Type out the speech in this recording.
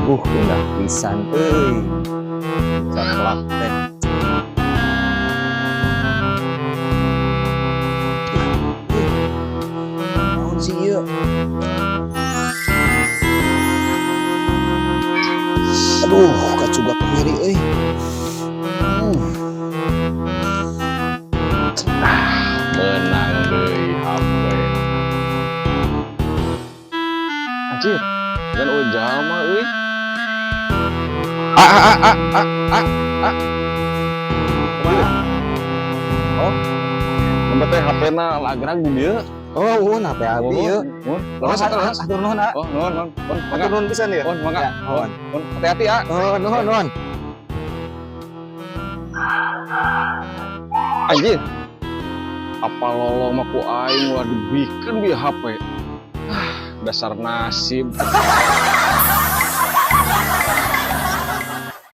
Indah pisan euy. Caplak teh. Naon sih ieu? Aduh, kacugak nyeri euy. Menang deui HP. Anjir, kan eueuh jalma euy. Ah ah ah ah ah ah. Kumaha? Oh. Nembe teh HP-na lagrag di dieu. Oh, nuhun HP abi ieu. Nuhun. Leres atuh, leres. Atur nuhun, ah. Oh, nuhun, nuhun. Nuhun, mangga. Atur nuhun pisan ya. Nuhun, mangga. Ya, nuhun. Nuhun, hati-hati ya. Oh, nuhun, nuhun. Anjir. Apa lolo mah ku aing ulah dibikeun bi HP. Ah, dasar nasib.